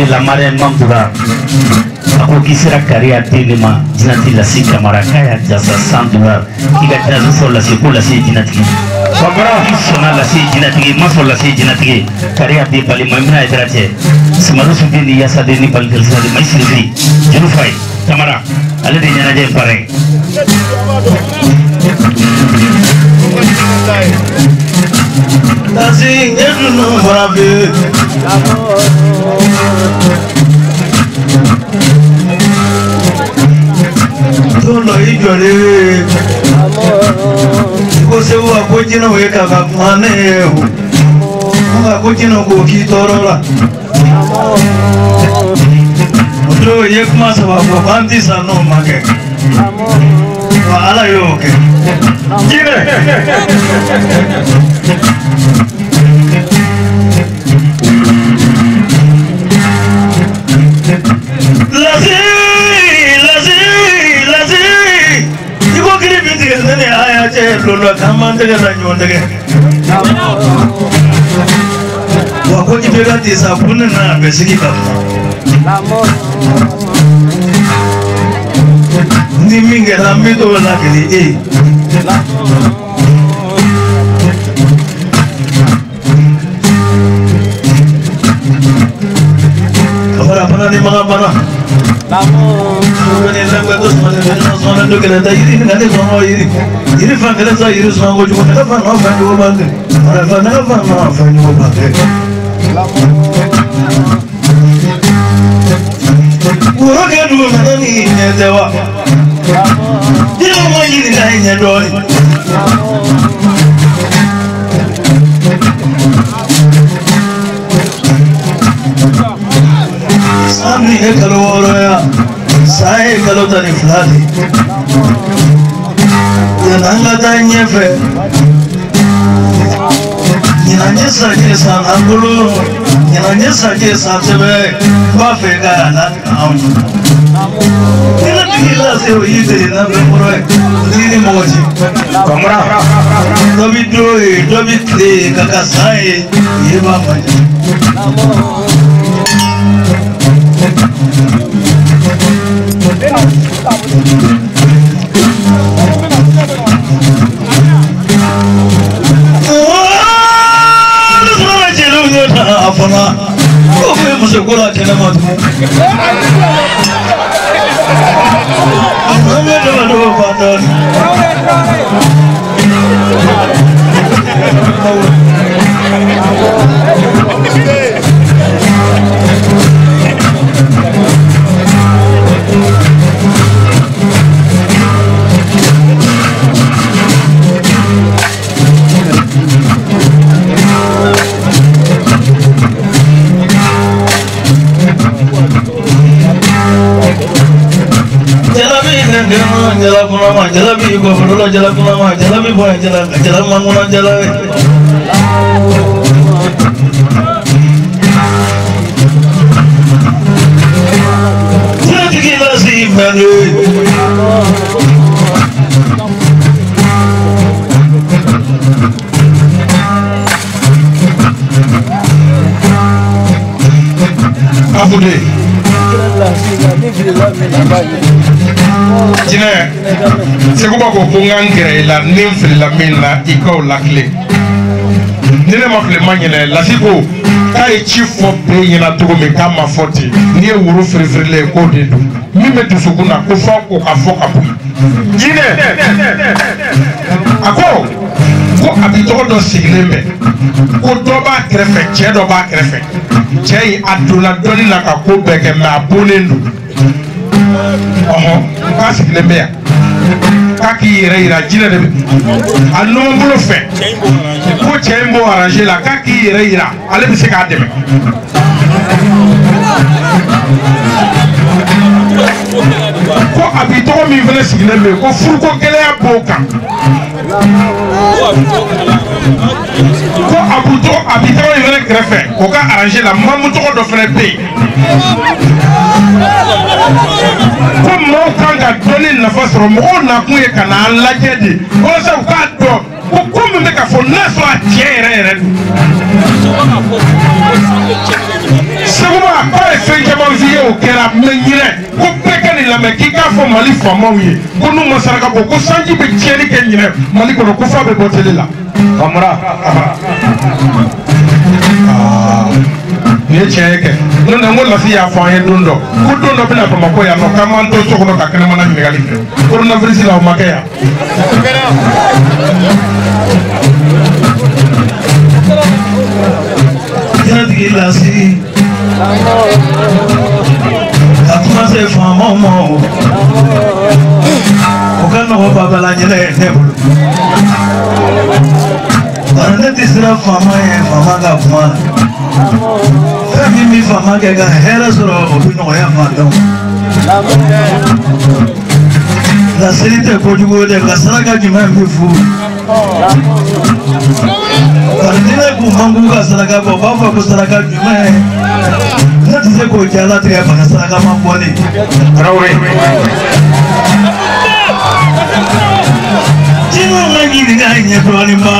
La marraine Mamboura a ko k'i sera kariya den de ma jinɛti lase Kamara k'a y'a jasa $100 k'i ka jinɛti sɔrɔ lase ko lase jinɛtigi k'i sɔnna lase jinɛtigi ma sɔn lase jinɛtigi kariya den balima i bɛna ye dara cɛ Simadu Suden ni Yasaden ni Balikɛlisa de Mayi Sirifi Juru Faye Kamara ale de ɲɛnajɛ in baara ye. Lasi ɲɛdunu fana bɛ. Don dɔ i jɔlen ko segu a ko jinɛw ye ka kuma ne ye o nka ko jinɛw ko k'i tɔɔrɔ la o don i ye kuma saba fɔ k'an ti sa n'o ma kɛ wa Ala y'o kɛ jinɛ. Lasi lasi lasi i ko kiri bi tigɛ ne ni a y'a cɛ don dɔ k'an m'an tɛgɛ da ɲɔgɔn tɛgɛ wa ko i bɛ ka ten sa ko ne nana bɛ sigi ka kuma ni min kɛra n bɛ t'o lakali e ye. Kamara fana ni maga bana. Yiri fan kelen sa yiri suma kojugu ne ka fan nɔ fɛn jugu ban tɛ mara fan ne ka fan nɔ fɛn jugu ban tɛ. Woro kɛ dugu mɛnɛ ni ɲɛ tɛ wa? Jiri ma yiri ka ɲɛ dɔɔnin. San min ye kalo 6 ya, san ye kalo 12 de ye. Yan'an ka taa ɲɛfɛ, ɲinan ye sajɛ san an bolo, ɲinan ye sajɛ san sɛbɛ, n b'a fɛ ka latigɛ anw ye. Ni ne tigi lase o y'i deli n'a fɛn kɔrɔ ye, o t'i ni mɔgɔ cɛ. Dɔ bi don ye, dɔ bi tile ye, ka ka san ye, ye b'a ma jɛ. Jinɛ Sekuba ko ko n ka n gɛrɛ i la ni n filila min na i k'o lakile ni ne ma fili ma ɲinɛ Lasi ko k'a ye ci fɔ bɛɛ ɲɛna cogo min k'a ma fɔ ten n'i ye woro firifirilen ye k'o de don min bɛ dusukun na ko fɔ o ka fɔ ka bɔ yen. Jinɛ a ko ko a b'i tɔgɔ dɔ sigilen bɛ ko dɔ b'a kɛrɛfɛ cɛ dɔ b'a kɛrɛfɛ cɛ in a donna dɔnni na ka ko bɛɛ kɛ mɛ a bonnen don. Ɔhɔn k'a sigilen bɛ yan k'a k'i yɛrɛ yira jinɛ de bɛ a numan bolo fɛ ko cɛ in b'o arrange la k'a k'i yɛrɛ yira ale bɛ se k'a dɛmɛ. Ko a b'i tɔgɔ min fana sigilen bɛ yen ko furuko gɛlɛya b'o kan ko a b'u tɔgɔ a b'i tɔgɔ in fana kɛrɛfɛ o ka arrange la mamu tɔgɔ dɔ fana bɛ yen. Ko maaw kan ka dɔnni nafa sɔrɔ mɔgɔw nakun ye ka na an lajɛ de walasa u k'a dɔn ko ko min bɛ ka fɔ n'a sɔrɔ a tiɲɛ yɛrɛ yɛrɛ don. Sekuba k'a ye fɛn caman f'i ye o kɛra mɛ ɲinɛ ko bɛɛ ka nin lamɛn k'i k'a fɔ Mali faamaw ye ko n'u ma saraka bɔ ko sanji bɛ tiɲɛni kɛ ɲinɛ Mali kɔnɔ ko f'a bɛ bɔ télé la. Famura nin ye tiɲɛ ye kɛ n'o tɛ n ko Lasi y'a fɔ an ye don dɔ ko don dɔ bɛna Bamakɔ yan nɔ k'an b'an to so kɔnɔ ka kɛnɛmana ɲininkali kɛ coronavirus la o ma kɛ yan. Jinɛtigi Lasi ka kuma se faamaw ma o ka nɔgɔ babala ɲɛnɛ ye ne bolo. Bari ne tɛ siran faama ye faama ka kuma la. Fɛn min bɛ faama kɛ ka hɛrɛ sɔrɔ o bɛ nɔgɔya faantanw. Laseli tɛ kojugu ye dɛ nka saraka jumɛn bɛ fu. Bari ni ne kun man k'u ka saraka bɔ u b'a fɔ ko saraka jumɛn ne tɛ se k'o jalatigɛ bana saraka ma bɔlen. Tarawele. Jinɛw ka ɲininka ɲɛ dɔɔnin b'a.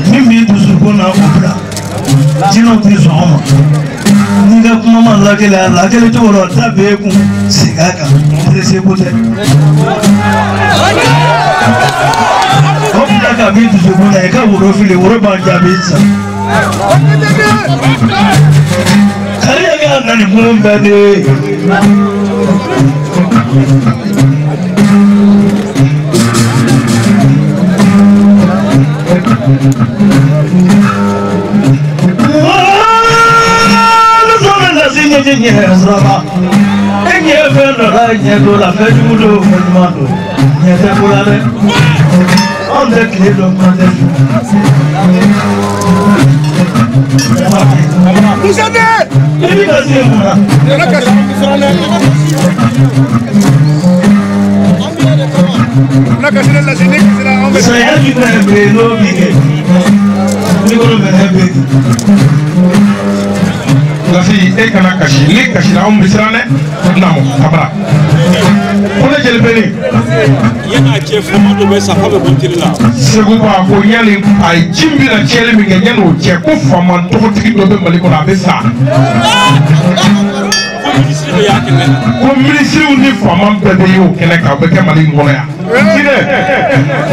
Min b'i dusukun na o bila jinɛw tɛ sɔn o ma n'i ka kuma ma lakele a lakele cogo dɔ da b'e kun segin a kan presse ko tɛ o bila ka b'i dusukun na i ka woro fili woro b'an jaabi sisan kariya ka na nin kuma bɛɛ de ye. E ɲɛ fɛn dɔ la ɲɛ dɔ la fɛn jugu don fɛn ɲuman don ɲɛ tɛ ko la dɛ anw tɛ tile dɔn kuma tɛ su. I bɛ ka se mun na. Saya jumɛn bɛ yen n'o b'i kɛ mikoro fɛnɛ bɛ yen. Lasi e kana kasi ni kasira anw bɛ siran dɛ naamu Kamara ko ne jeli bɛ ni. Yan'a cɛ faama dɔ bɛ sa k'a bɛ bɔ télé la. Seguba ko yanni a ye ji min bɛna tiɲɛni min kɛ yanni o cɛ ko faama tɔgɔtigi dɔ bɛ Mali kɔnɔ a bɛ sa. Ko minisiri bɛ y'a kɛnɛ kan. Ko minisiriw ni faama bɛɛ bɛ ye o kɛnɛ kan o bɛ kɛ Mali in kɔnɔ yan. Jinɛ.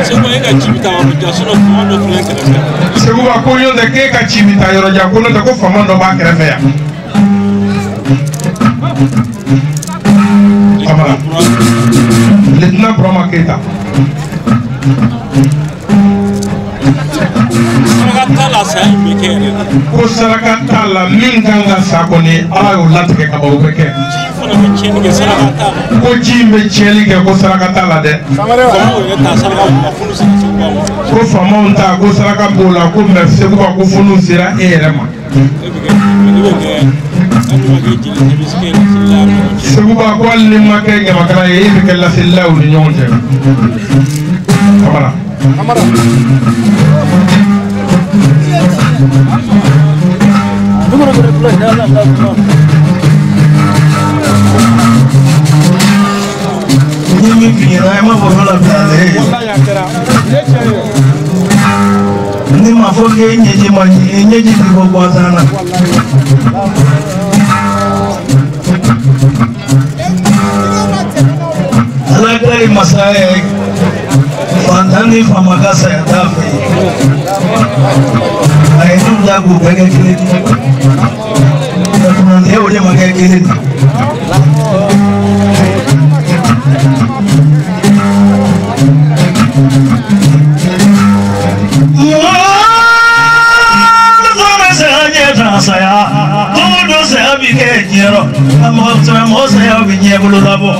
Seguba e ka ci bɛ taa yɔrɔ jan sinon faama dɔ filɛ kɛrɛfɛ. Seguba ko ɲɔgɔn tɛ k'e ka ci bɛ taa yɔrɔ jan ko n'o tɛ ko faama dɔ b'a kɛrɛfɛ yan. Kamara. Lieutenant Burama Keita. Saraka t'a la saya in bɛ kɛ yɛrɛ. Ko saraka t'a la min kan ka sa kɔni Ala y'o latigɛ ka ban o bɛ kɛ. Ji fana bɛ tiɲɛni kɛ saraka t'a la. Ko ji in bɛ tiɲɛni kɛ ko saraka t'a la dɛ. Faamaw yɛrɛ ta saraka b'u la f'olu sera Seguba ma. Ko faamaw ta ko saraka b'o la ko mɛ Seguba ko fo n'u sera e yɛrɛ ma. E bɛ kɛ e bɛ kɛ hali n'i ma kɛ jeli ye i bɛ se kɛ laselila ye ɲɔgɔn cɛ. Seguba ko hali ni ma kɛ ɲamakala ye e bɛ kɛ laselila ye u ni ɲɔgɔn cɛ. Kamara. Ni min f'i ɲɛna i m'a fɔ fɔlɔ bilalen ye. Ni ma fɔ k'e ɲɛji ma ɲi ɲɛji ti bɔ gansan na. Ala ka ye masa ye fantan ni faama ka saya t'a fɛ yen. A ye n'u ta k'u bɛɛ kɛ kelen ye. Nka kunnadiya o de ma kɛ kelen ye. Saya don o don saya bi kɛ diɲɛ rɔ nka mɔgɔ sɛbɛ mɔgɔ saya bi diɲɛ bolo labɔ.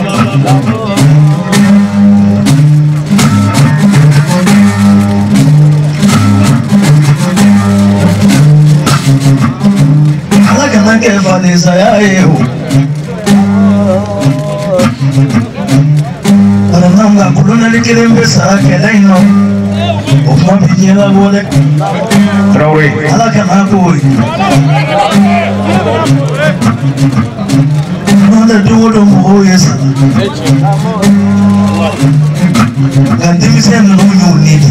Ala kana kɛ faden saya ye o. Ala n'an ka kolonɛli kelen bɛ sara kɛlɛ in na o kuma bi diɲɛ labɔ dɛ. Traoré. Ala kana k'o ye. N'o tɛ don o don mɔgɔw ye sa. Nka denmisɛn ninnu y'u ni de.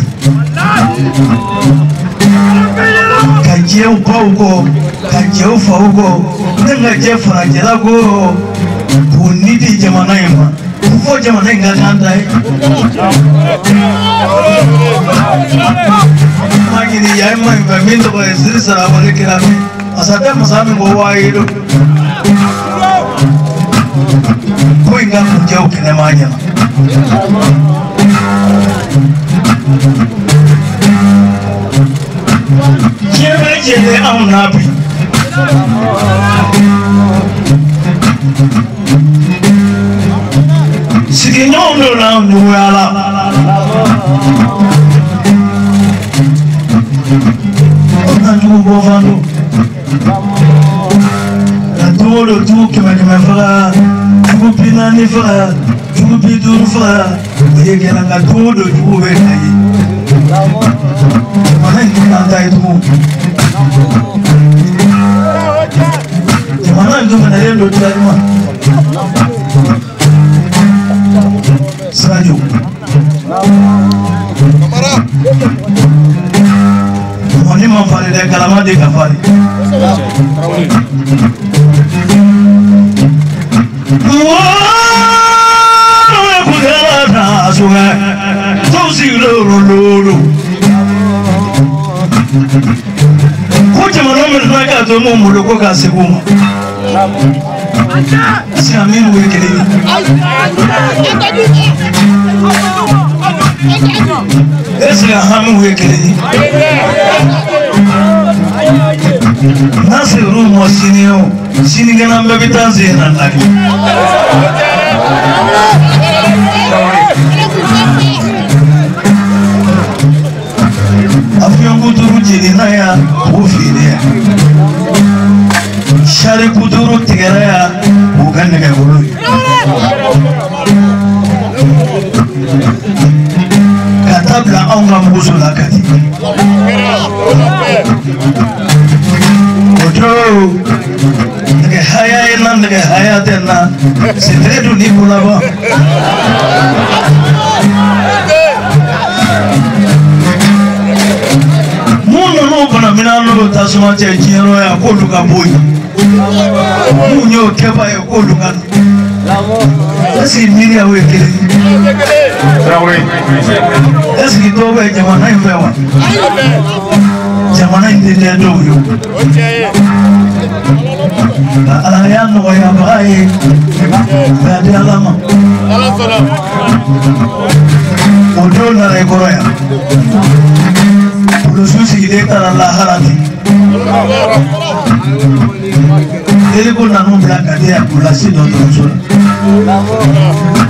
Ka jɛw baw kɔ, ka jɛw faw kɔ, ne ka jɛ farajɛla kɔ k'u ni di jamana in ma. Fo jamana in ka kan ta ye. Ma ɲini yan ma ɲi fɛ min tɔgɔ ye Siri Sarabali kɛra min masakɛ masa min ko waa ye don. Ko in ka kuncɛw kɛnɛ ma ɲɛna. Diɲɛ bɛ jɛlen anw na bi. Sigiɲɔgɔn dɔ la juguya la. An jugu bɔ fan don. Nka don o don jugu kɛmɛ kɛmɛ faga, jugu 40 faga, jugu 50 faga, o ye kɛra nka don o don jugu bɛ na ye. Jamana in tun t'an ta ye tugun. Jamana in tun minɛlen don sira ɲuman. Sadio. Mɔni ma falen dɛ, galama de ka falen. Ko jamana minnu k'a to mun bolo ko k'a segin u ma. Est-ce que min ye kelen ye? Est-ce que hamiw ye kelen ye? N'a ser'u ma sini o, sinikɛnɛ an bɛɛ bɛ taa sen na laki. Avion kuturu jiginna yan k'u feere yan. Sari kuturu tigɛra yan k'u kɛ nɛgɛbolo ye. Ka taa bila anw ka muguso la Kati. O don na sentigɛ dun n'i ko laban. Mun ninnu fana mina n'o tasuma cɛ diɲɛ yɔrɔ yan k'olu ka bɔ yen. Mun y'o kɛba ye k'olu ka na. Est-ce que miiriyaw ye kelen ye? Est-ce que dɔw bɛ jamana in fɛ wa? Jamana in tɛ tɛ dɔw ye o. Nka Ala y'a nɔgɔyabaga ye k'a di Ala ma. O don nana i kɔrɔ yan. Polisiw sigilen taara lahara ten. Eriko nan'u bila ka di yan k'u lase dɔgɔtɔrɔso la.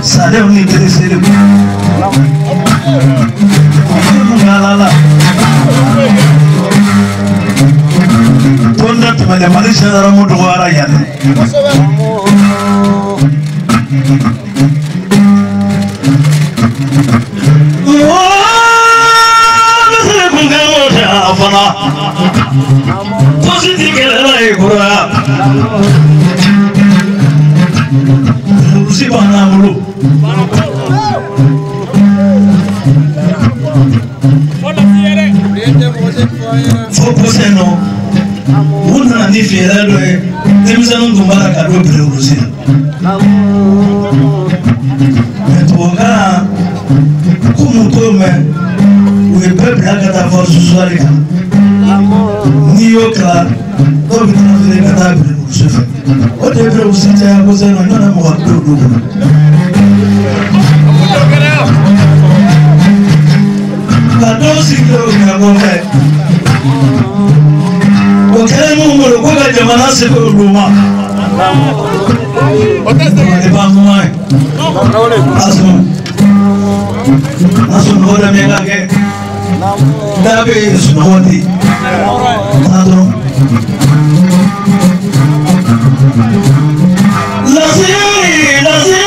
Salenw ni bereselew. U mun k'ala la. Don dɔ tɛmɛnen Mali gendarme dɔgɔyara yan dɛ. Fana fosi ti kɛlɛla ye kɔrɔ yan. Polisi banna an bolo. Fo pɔsɛn nɔ u nana ni fɛɛrɛ dɔ ye denmisɛnninw tun b'a la ka don polisi la. Mɛ tubabukan ko mun t'o mɛn. U ye bɛɛ bila ka taa force sociale kan. N'i y'o kalan dɔw bɛ transféré ka taa polisi fɛ. O de ye polisi caya kosɛbɛ nɔ ɲɔnna mɔgɔ bi olu bolo. Nka dɔw sigilen o kɛrɛ kɔfɛ. O kɛra mun bolo ko ka jamana segu olu ma. O tɛ ban kuma ye. Asun. A sunɔgɔ da min ka kɛ. Da bɛ yen sunɔgɔ tɛ yen. Taa dɔrɔn. Lasiri lasiri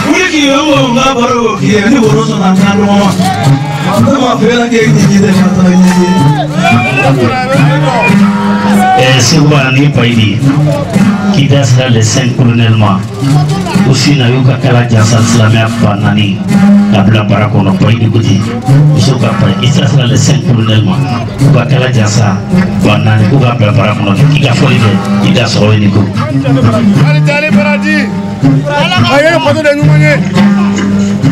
wuli k'i bɛ mɔgɔ n ka baro k'i ye ni woro sɔnna n ka dɔgɔ ma. Ne ma fɛ la k'e ɲɛji tɛ ka taa ɲɛji. Seguba ni Bayidi k'i da sera les 5 colonels ma aussi na y'u ka kala jansa silamɛya ba naani ka bila baara kɔnɔ Bayidi ko ten muso ka ba i da sera les 5 colonels ma k'u ka kala jansa ba naani k'u ka bila baara kɔnɔ k'i ka fɔli kɛ i da sɔrɔ ye nin ko. Ali jali baraji a ye faso de ɲuman ye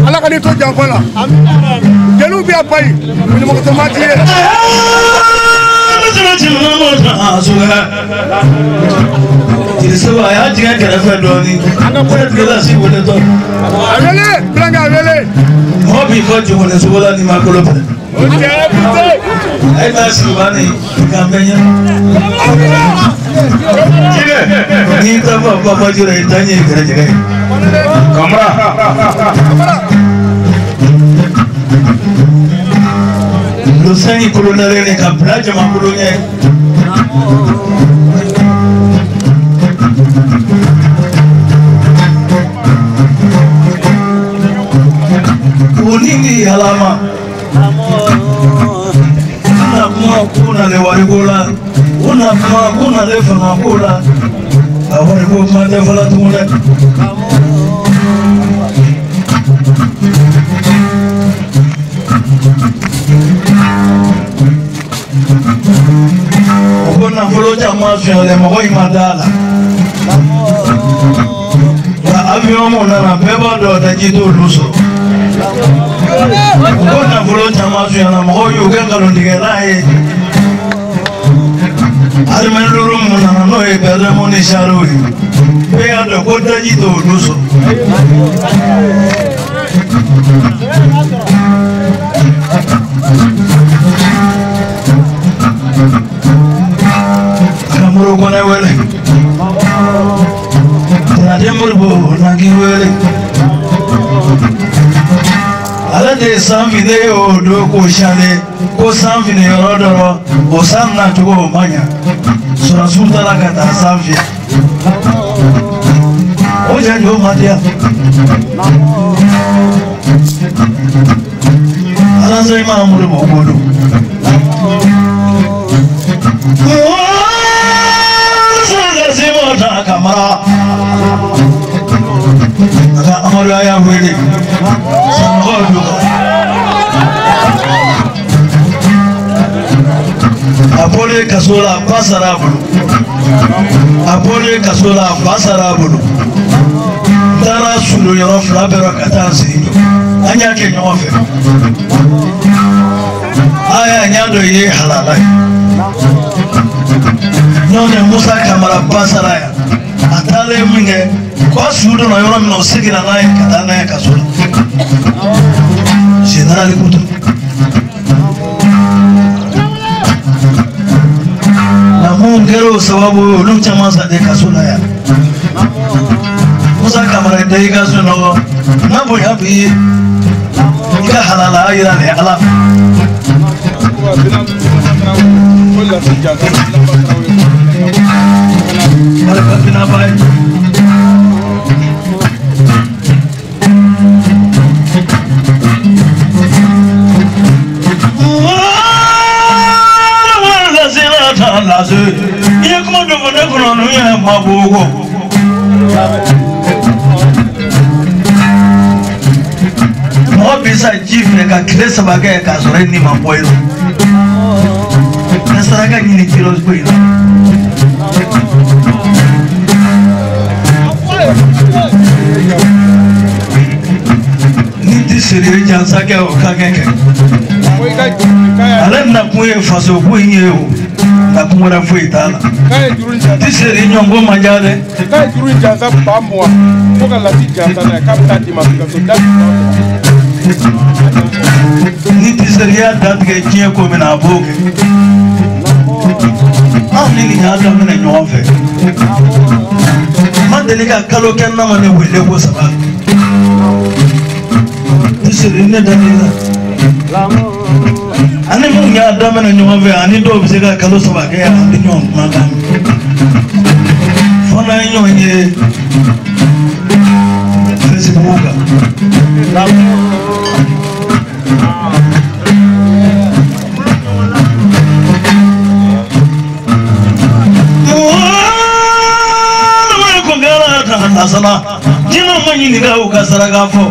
Ala ka n'i to janfa la jeliw bɛ yan Bayi ɲumanko t'i ye. Jeli a y'a jigin kɛrɛfɛ dɔɔnin kilasi wele tɔ. A wele filankɛ a wele. Mɔgɔ b'i fɔ jɔnkɔni sogo la n'i ma kolo fɛ. A ye taa sigi ba ni k'an bɛɛ ɲɛ. N'i ta fɔ babaji la i ta ɲɛ gɛrɛjɛgɛ ye. Kamara. Le 5 colonel ka bila jamakulu ɲɛ. O ni ni yalama. U na kuma k'u nalen wariko la, u na kuma k'u nalen fangako la. A wariko kuma tɛ fɔla tugun dɛ. O ko nafolo caman sonyalen mɔgɔ in ma da la. Nka avion mun nana bɛɛ b'a dɔn daji t'olu sɔrɔ. O ko nafolo caman sonyana mɔgɔw y'u kɛ nkalontigɛla ye. Alimɛni duuru mun nana n'o ye bɛrɛmu ni sariw ye. Bɛɛ y'a dɔn ko daji t'olu sɔrɔ. Kamuru kɔnɛ wele. Tɛnɛden Moribo nangi wele. Ale de ye san fine ye o don k'o sale ko san fine yɔrɔ dɔ rɔ o san nacogo o ma ɲa. Sɔrɔsiw taara ka taa san fiyɛ. O janjo ma diya. Alanzayima Moribo ko don. Kamara. Amadu a y'a wele Sanɔgɔ don. A bɔlen kaso la a ba sara a bolo. A bɔlen kaso la a fa sara a bolo. N taara sulon yɔrɔ fila bɛɛ rɔ ka taa n sigi jɔ. An y'a kɛ ɲɔgɔn fɛ. Aya n y'a dɔn i ye halala ye. N'o tɛ Musa Kamara ba sara yan. A taalen min kɛ ko a su donna yɔrɔ min na o seginna n'a ye ka taa n'a ye kaso la. Général ko ten. Nka mun kɛra o sababu ye olu caman salen kaso la yan. Musa Kamara da i ka sunɔgɔ n'a bonya b'i ye i ka halala yira le Ala fɛ. Barika binaba ye. Lase i ye kuma dɔ fɔ ne kɔnɔ ninnu yɛrɛ ma bɔ o kɔ. Mɔgɔ bɛ sa ji fɛ ka tile saba kɛ k'a sɔrɔ e ni ma bɔ yen nɔ. Ka saraka ɲini kilo ko in na. Ni ti seri jansa kɛ o ka kɛ kɛ. Ale nakun ye faso ko in ye o. Nakun wɛrɛ foyi t'a la. Ti seri ɲɔnko man ca dɛ. K'a ye juru in jansa 20,000 ko ka lasi jansa n'a ye k'a bɛ taa d'i ma Sikaso da. Ni ti seri y'a datigɛ diɲɛ ko min na a b'o kɛ. Anw ni nin y'a daminɛ ɲɔgɔn fɛ. N ma deli ka kalo kɛ n'a ma ne wele ko saba. Ti seri ne da n'i la. Ani mun y'a daminɛ ɲɔgɔn fɛ ani dɔw bɛ se ka kalo saba kɛ an bɛ ɲɔgɔn kumakan mɛn. Fo n'an ye ɲɔgɔn ye Facebook kan. Jinɛw ma ɲininka u ka saraka fɔ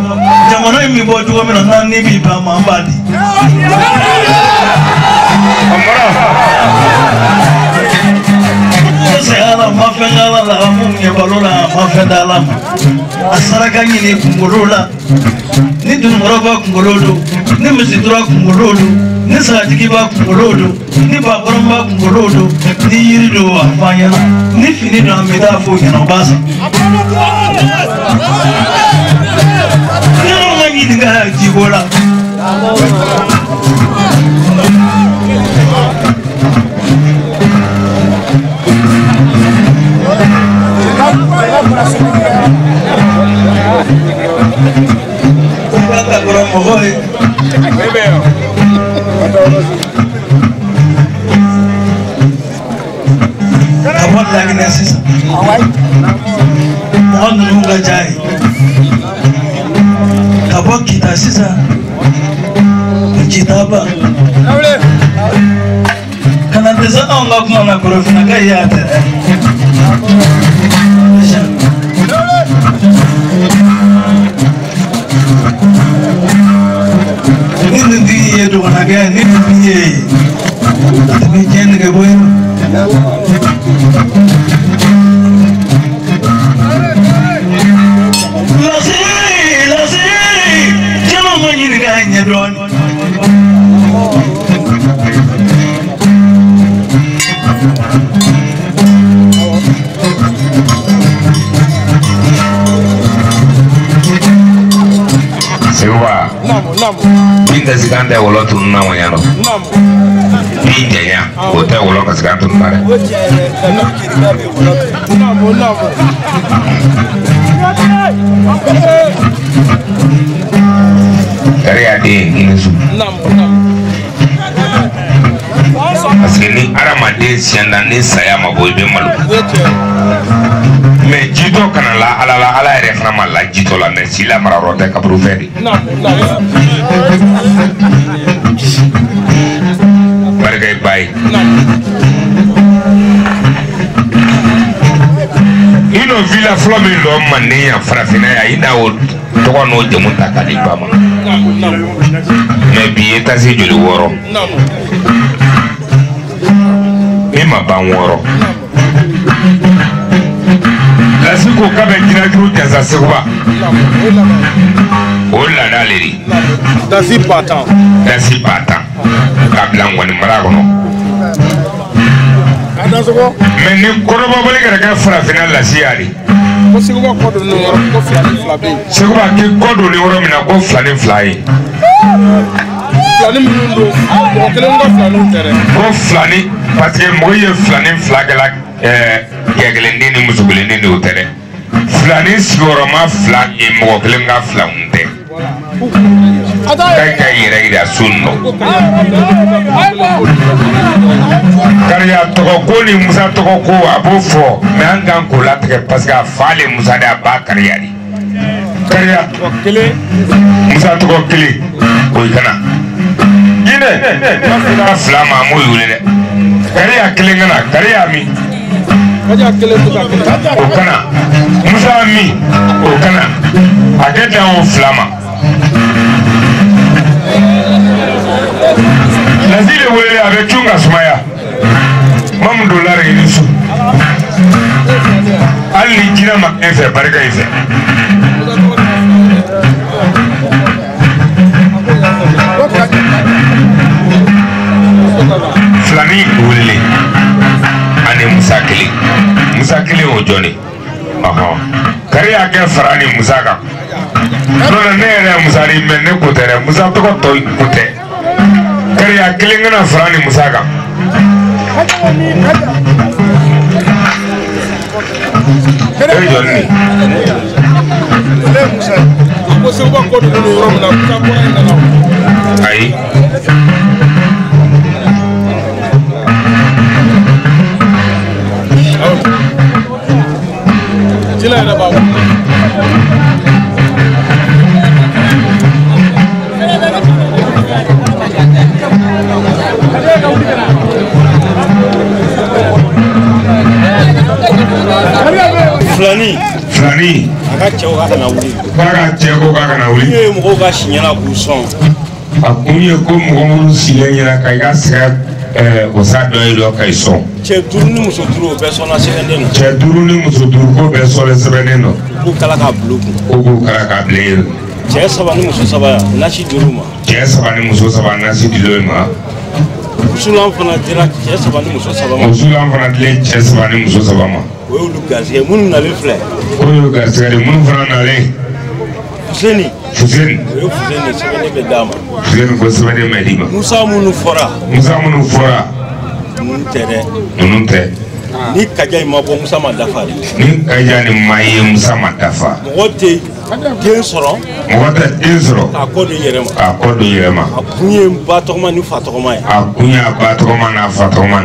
jamana in bɛ bɔ cogo min na n'an ni b'i ban ma an b'a di. Saya ma fɛn k'ala la mun ɲɛ balo la a ma fɛn d'ala ma a saraka ɲini kunkolo la ni dununkɔrɔ b'a kunkolo don ni misitura kunkolo don ni sagatigi b'a kunkolo don ni bakɔrɔn b'a kunkolo don ni yiri don a fɔ an ɲɛna ni fini don an bɛ taa fɔ o ɲɛna o b'a san. Yɔrɔ ma ɲininka jiko la. Mɔgɔ ye. Ka bɔ Laginɛ sisan. Mɔgɔ ninnu ka ca ye. Ka bɔ Kita sisan. Kita ba. Ka na dɛsɛ anw ka kuma na Korofinna ka ye a tɛ dɛ. Ni nin tigi ye dɔgɔnakɛ ni nin tigi ye a tɛ diɲɛ nege bɔ yen. Lase lase jama ma ɲininka ɲɛ dɔɔnin. Seguba. Bin ka sigan tɛ wɔlɔ tunun na wa yan nɔ. Bin janya o tɛ wɔlɔ ka sigan tunun na dɛ. Kariya den i ni su. Parce que ni hadamaden siɲɛna ni saya ma bɔ i bɛ malo. Mais jitɔ kana la ala la ala yɛrɛ fana ma la jitɔ la mais si la mara yɔrɔ tɛ kaburu fɛ de. Barika ye ba ye. I n'o villa fɔlɔ min lɔ Manden yan farafinna yan i n'a o tɔgɔ n'o jamu ta k'a di ba ma. Mais bi ye tasi joli 6. Min ma ban 6. Lasi ko k'a bɛ jinajuru jansa Seguba. O laada le de. Dasi ba 10. Dasi ba 10. K'a bila ŋɔni mara kɔnɔ. Mais ni kɔrɔbɔbali kɛra kɛ farafinna lasi ya de. Ko Seguba kɔ don nin yɔrɔ ko 2 ni 2 bɛ yen. Seguba k'i kɔ don nin yɔrɔ min na ko 2 ni 2 ye. Filani minnu don mɔgɔ kelen ka filaniw tɛ dɛ. Ko filani parce que mɔgɔ ye filani 2 kɛla cɛ kelen den ni muso kelen den de o tɛ dɛ. Filani sigiyɔrɔma 2 ye mɔgɔ kelen ka filanw tɛ. K'a ka yɛrɛ yira so nɔ. Kariya tɔgɔ ko ni Musa tɔgɔ ko a b'o fɔ mais an kan k'o latigɛ parce que a fa le Musa de a ba Kariya de. Kariya tɔgɔ kelen Musa tɔgɔ kelen o i kana. Jinɛ ka 2 ma a m'o wele dɛ. Kariya kelen kana Kariya min. O kana Musa min o kana a kɛ dan o 2 ma. Lasi de wele a bɛ cun ka sumaya. Mamu don la i ni su. Hali ni jinɛ ma e fɛ barika i fɛ. Filani welelen ani Musa kelen. Musa kelen o jɔn de. Ɔhɔn. Kari y'a kɛ fara ni Musa kan. N'o tɛ ne yɛrɛ ye Musa de mais ne ko tɛ dɛ. Musa tɔgɔ tɔ ko tɛ. Kariya kelen kana fara ni Musa kan. E jɔn de. Ko Seguba kɔ don nin yɔrɔ min na Musa bɔra yen ka na. Ayi. Jinɛ yɛrɛ b'a bolo. Filani. Filani. A ka cɛw k'a kana wuli. K'a ka cɛ ko k'a kana wuli. Kun ye mɔgɔw ka si ɲɛna k'u sɔn. A kun ye ko mɔgɔ minnu sigilen ɲɛna ka i ka sɛgɛ o sa dɔ ye dɔ ka i sɔn. Cɛ 5 ni muso 5 o bɛɛ sɔnna sɛbɛnden don. Cɛ 5 ni muso 5 ko bɛɛ sɔnna sɛbɛnden don. U k'u kala k'a bila u kun. Ko k'u kala k'a bila yen. Cɛ 3 ni muso 3 nasi dir'u ma. Cɛ 3 ni muso 3 nasi dir'u ma. Wusulan fana dira cɛ 3 ni muso 3 ma. Wusulan fana dilen cɛ 3 ni muso 3 ma. O y'olu garisɛgɛ minnu nalen filɛ. O y'olu garisɛgɛ de minnu fana nalen. Fuseni. Fuseni. O ye Fuseni sɛbɛnden bɛ d'a ma. Fuseni ko sɛbɛnden bɛ d'i ma. Musa minnu fɔra. Musa minnu fɔra. Ninnu tɛ dɛ. Ninnu tɛ. Ni Kaja in ma bɔ Musa ma dafa de. Ni Kaja nin ma ye Musa ma dafa. Mɔgɔ tɛ den sɔrɔ. Mɔgɔ tɛ den sɔrɔ. K'a kɔ don i yɛrɛ ma. K'a kɔ don i yɛrɛ ma. A kun ye ba tɔgɔma ni fa tɔgɔma ye. A kun ye a ba tɔgɔma n'a fa tɔgɔma.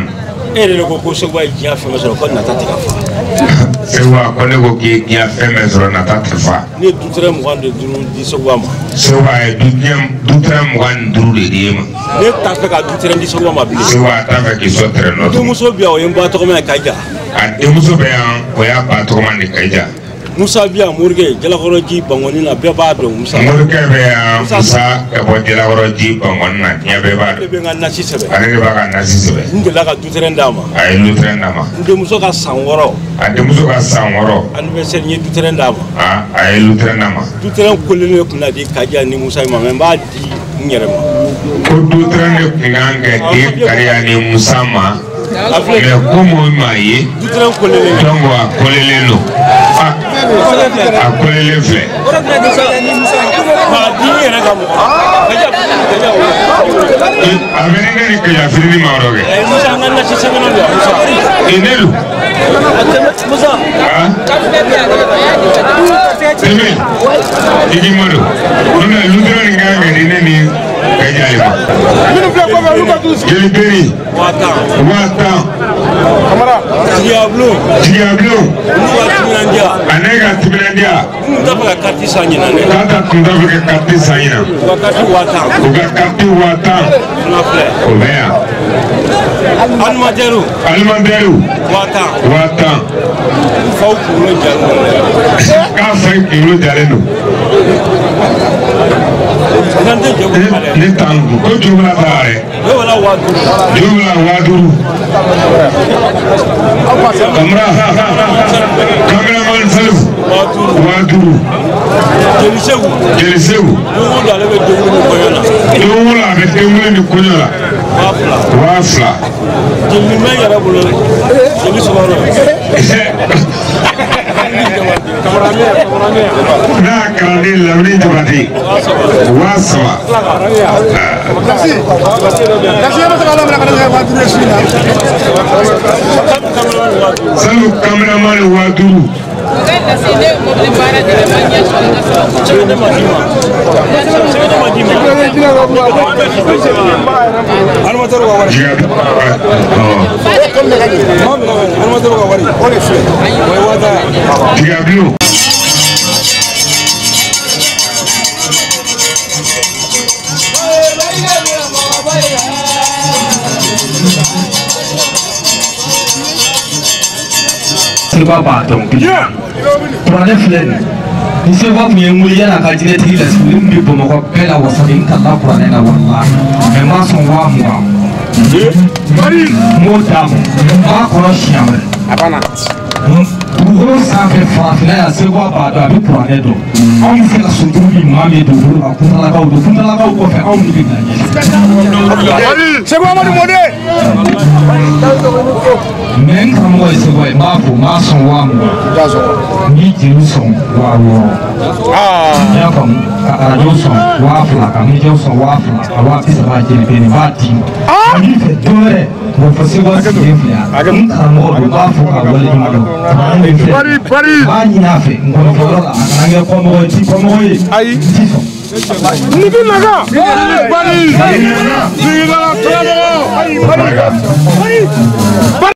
E yɛrɛ de ko ko Seguba ye diɲɛ fɛn bɛɛ sɔrɔ ko nata tɛ ka fa. Seguba ko ne ko k'i ye diɲɛ fɛn bɛɛ sɔrɔ nata tɛ fa. Ne ye dutɛrɛ 25 di Seguba ma. Seguba ye dutɛrɛ 25 de di e ma. Ne t'a fɛ ka dutɛrɛ di Seguba ma bilen. Seguba t'a fɛ k'i sɔn tɛrɛ nɔ. Denmuso bɛ yan o ye n ba tɔgɔma ye Kaja. A denmuso bɛ yan o y'a ba tɔgɔma de Kaja. Musa bɛ yan Morikɛ Jalakɔrɔji Bankɔni na bɛɛ b'a dɔn Musa. Morikɛ bɛ yan Musa ka bɔ Jalakɔrɔji Bankɔni na diɲɛ bɛɛ b'a dɔn. Ale de bɛ n ka nasi sɛbɛn. Ale de b'a ka nasi sɛbɛn. N delila ka dutɛrɛn d'a ma. A ye dutɛrɛn d'a ma. N denmuso ka san 6. A denmuso ka san 6. Anniversaire n ye dutɛrɛn d'a ma. A ye dutɛrɛn d'a ma. Dutɛrɛn kolen de tun na di Kaja ni Musa ma mais n b'a di n yɛrɛ ma. Ko dutɛrɛn de tun kan ka di Kariya ni Musa ma. Mais comme o ma ye. Dutɛrɛn kolelen. Donc a kolelen don. A kolelen filɛ. K'a di n yɛrɛ ka mɔgɔ. A bɛ ne ni Kaja fitinin ma yɔrɔ kɛ. Musa an ka nasi sɛbɛnna don Musa. Ne don. Musa. Sɛbɛn i k'i ma don. N'o tɛ lutɛrɛ nin kan ka di ne ni Kaja de ma. Minnu filɛ kɔfɛ olu ka t'u sigi. Jeli beri. 10,000. 10,000. Kamara. Jigiya bulon. Jigiya bulon. Olu ka timinandiya. A ne ka timinandiya. N tun t'a fɛ ka carte san ɲinan dɛ. K'a ta tun t'a fɛ ka carte san ɲinan. U ka carte 10,000. U ka carte 10,000. Fana filɛ. O bɛ yan. Alimentaire. Alimentaire. 10,000. 10,000. Faw kunkolo jalen don. K'a fa kunkolo jalen don. Ne tan ko jurula taare. Jurula 5000. Kamara. Cameraman Salif. 5000. Jeli Segu. Don o don a bɛ denwuli ni kɔɲɔ la. 2000. Jeli bɛ yɛrɛ bolo jeli sɔrɔ. N'a kalanden Lamini Jabate 3000. Sanu cameraman 5000. Diablo. Seba b'a dɔn kuranɛ filɛ nin ni seba tun ye n wele yan'a ka jinɛtigi la sigi n bɛ Bamakɔ bɛɛ la wasalen n tala kuranɛ la walahi mɛ n m'a sɔn 20,000 n b'o d'a ma n b'a kɔnɔ siɲɛ wɛrɛ dugukolo sanfɛ farafinna yan seba b'a dɔn a bɛ kuranɛ dɔn anw bɛ se ka soturu di maa min ye dugukolo kan kuntalakaw don kuntalakaw kɔfɛ anw de bɛ na ɲɛ. Segu Amadu Mɔden. Mɛ n karamɔgɔ ye segu ye n b'a fɔ n b'a sɔn 20,000 n b'i jeliw sɔn 60,000 i y'a faamu ka arajo sɔn 2000 ka mijɛw sɔn 2000 ka 30,000 jeli bɛ nin n b'a d'i ma n b'i fɛ don wɛrɛ o fɔ segu sigilen filɛ yan n karamɔgɔ don n b'a fɔ ka waleɲuman dɔn kuranɛ bɛ filɛ n b'a ɲini a fɛ n kɔnɔfɔyɔrɔ la a kana kɛ kɔmɔgɔ ye n ti kɔmɔgɔ ye n ti sɔn. Niki naga. Bari. Bari.